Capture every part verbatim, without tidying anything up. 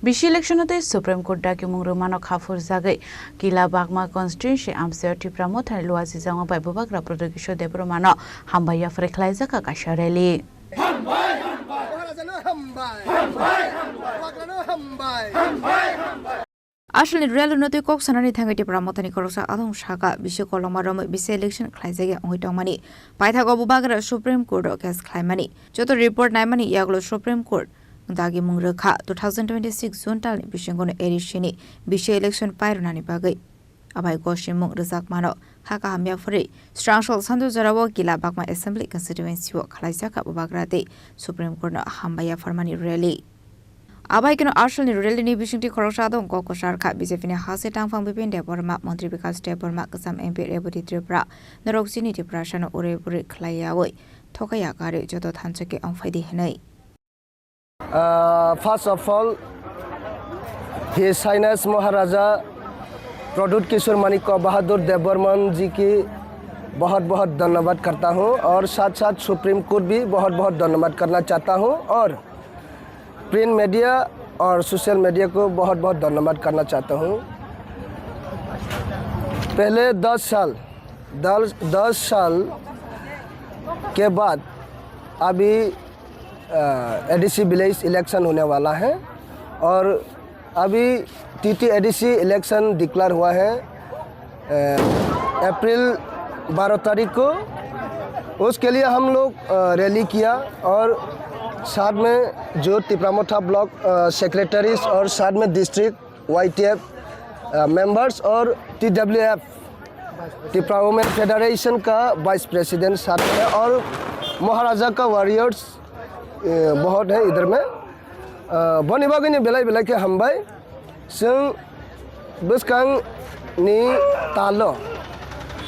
Bisi election-o tei Supreme Court dagimung rwmano kha phurjagwi Kila Bagma constituency amchaio Tipra Mothani luajijakma bai Bubagra Pradyot Kishore Debbarmano hambai yaphar khlaijak kaisa rally. Hambai, hambai. Maharajano hambai. Hambai, hambai. Bubagrano hambai. Hambai, hambai. Aswlni rally-no twi kok sanani thangwi Tipra Mothani khoroksa adong saka bisi kolokma romwi bisi election khlaijagya wngwi tongmani. Paithago Bubagra Supreme Court-o case khlaimani. Joto report naimani yagulo Supreme Court dagimung rwkha two thousand twenty-six June talni bisingono A D C ni bisi election pairwnani bagwi. Abai gosimung rwjakmano kha kaham yaphurwi srangso sando jorao Kila Bagma Assembly Constituency-o khlaijak kha Bubagra tei Supreme Court-no hambai yapharmani rally. Abai kheno aswlni rally-ni bisingtwi khoroksa adong kok kwchar kha B J P ni hase tangphang Bipin Debbarma, Montri Bikash Debbarma, kwcham M P Rebati Tripura, norok chini Tiprasano urai bwrwi khlai yaui thokaiya karwi joto thansa khe ongphaidi hwnwi. Uh, first of all, His Highness Maharaja Pradyut किशोर माणिक्य बहादुर देव बर्मन जी की बहुत बहुत धन्यवाद करता हूँ और साथ साथ supreme court भी बहुत बहुत धन्यवाद करना चाहता हूँ और प्रिंट मीडिया और सोशल मीडिया को बहुत बहुत धन्यवाद करना चाहता हूँ। पहले दस साल दस दस साल के बाद अभी एडीसी विलेज इलेक्शन होने वाला है और अभी टीटी एडीसी इलेक्शन डिक्लेयर हुआ है अप्रैल बारह तारीख को। उसके लिए हम लोग रैली किया और साथ में जो तिपरामोथा ब्लॉक सेक्रेटरीज और साथ में डिस्ट्रिक्ट वाईटीएफ मेंबर्स और टीडब्ल्यूएफ त्रिपुरा वुमेन फेडरेशन का वाइस प्रेसिडेंट साथ में और महाराजा का वॉरियर्स बहुत है इधर में। Boni bagwi ni belai belai khe hambai. Chwng bwskang ni talo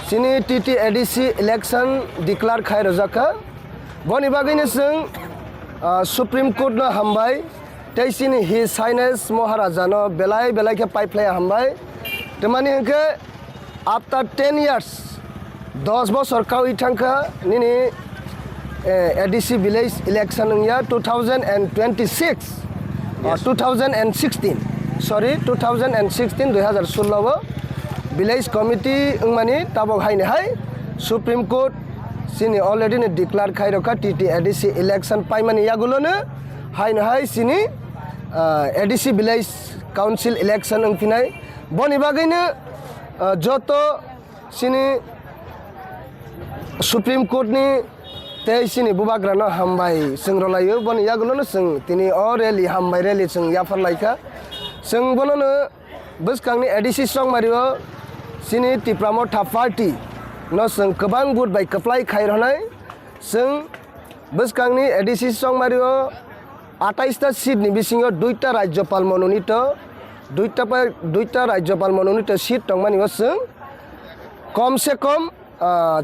chini tt adc election declare khai rwjak kha. Boni bagwi ni chwng supreme court no hambai. Tei chini His Highness Maharaja no belai belai khe paiphlaiya hambai. Twmani hwnkhe after ten years, dos bosor kaui thangkha nini adc village election wngya two thousand and twenty six, two thousand and sixteen, sorry, two thousand and sixteen, dui hazar sullo o village committee wngmani tabok haini hai supreme court chini already ni declare khai rokha tt adc election paimani yagulo no. Haino hai chini adc village council election wngphinai. Boni bagwino joto chini supreme court ni tei chini bubagrano hambai chwng rwlaio. Boni yagulono chwng tini o rally, hambai rally chwng yaphar laikha. Chwng bonono bwskangni adc chongmario chini tipra motha party no chwng kwbang vote bai kwplai khai rwnai. Chwng bwskangni adc chongmario atais ta seat ni bisingo duita rajyopal mononito, duita pa duita rajyopal mononito seat tongmani o chwng kom se kom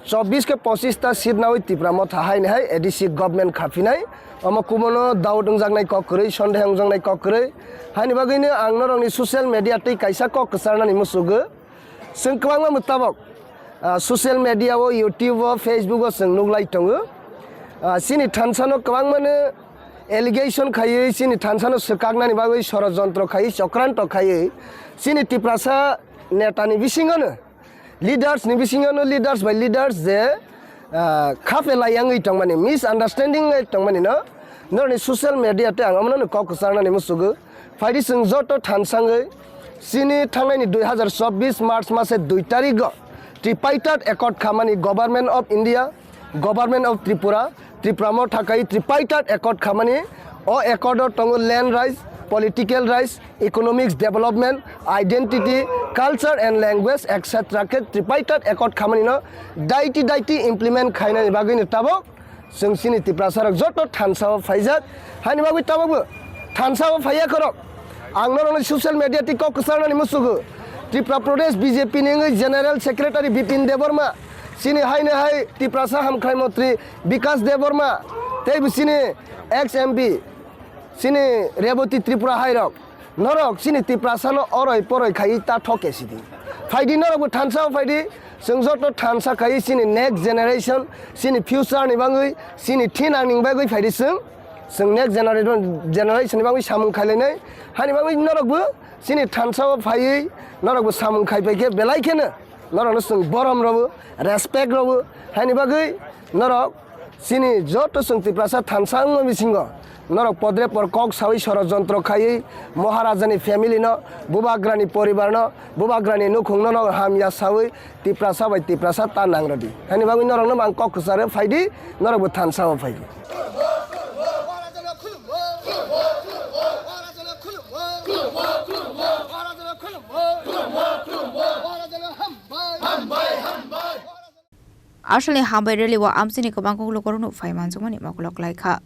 chobbish ke pochis ta seat nawi tipra motha haini hai adc government khaphinai. Omo kumono doubt wngjaknai kok kwrwi, sondeho wngjaknai kok kwrwi. Haini bagwino ang norokni social media tei kaisa kok kwcharnani muchugo. Chwng kwbangma mwtabok social media o, YouTube o, Facebook o chwng nuklai tongo. Chini thansano kwbangmano allegation khaiwi, chini thansano swkaknani bagwi sorojontro khaiwi, chokranto khaiwi chini tiprasa netani bisingono leaders ni bisingono leaders by leaders je khapelai yangwi tongmani, misunderstanding wngwi tongmani no norokni social media tei ang omono kok kwcharnani muchugo. Phaidi chwng joto thansangwi chini thangnaini dui hazar chobbish March mase dui tarigo tripartite accord khamani Government of India, Government of Tripura, Tripura motha kai tripartite accord khamani. O accord o tongo land rights, political rights, economics development, identity, culture and language, et cetera khe tripartite accord khamani no daiti daiti implement khainani bagwi ni tabok chwng chini tiprasa rok joto thansa o phaijak. Haini bagwi tabok bo thansa o phaiya khorok. Ang norokni social media tei kok kwcharnani muchugo. Tripura Pradesh B J P ni wngwi General Secretary Bipin Debbarma, chini haino hai Tiprasa hamkrai montri Bikash Debbarma, tei bo chini ex M P chini Rebati Tripura hai rok. Norok chini Tiprasano oroi poroi khai ta thok ke sidi. Phaidi norokbo thansa o phaidi, chwng joto thansa khai chini next generation, chini future ni bangwi, chini thinang ni bagwi phaidi chwng Chwng next generation, generation ni bagwi samung khailainai, hani bagwi norokbo chini thansa o phaiwi norokbo samung khaipai khe belai kheno norokno chwng borom rwbo, respect rwbo, hani bagwi norok chini joto chwng Tiprasa thansa wngma bisingo norok podre por kok sawi sorojontro khaiwi Maharajani family no, Bubagrani poribar no, Bubagrani nukhung no norok hamya sawi Tiprasa bai Tiprasa ta nangrodi. Hani bagwi norokno ang kok kwcharo phaidi, norokbo thansa o phaidi. Aswkni hambai rally o amchaini kwbang kok lukurokno phai manjakmani mokol khlaikha.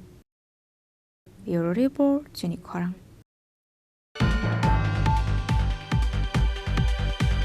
Bureau Report, Chini Khorang.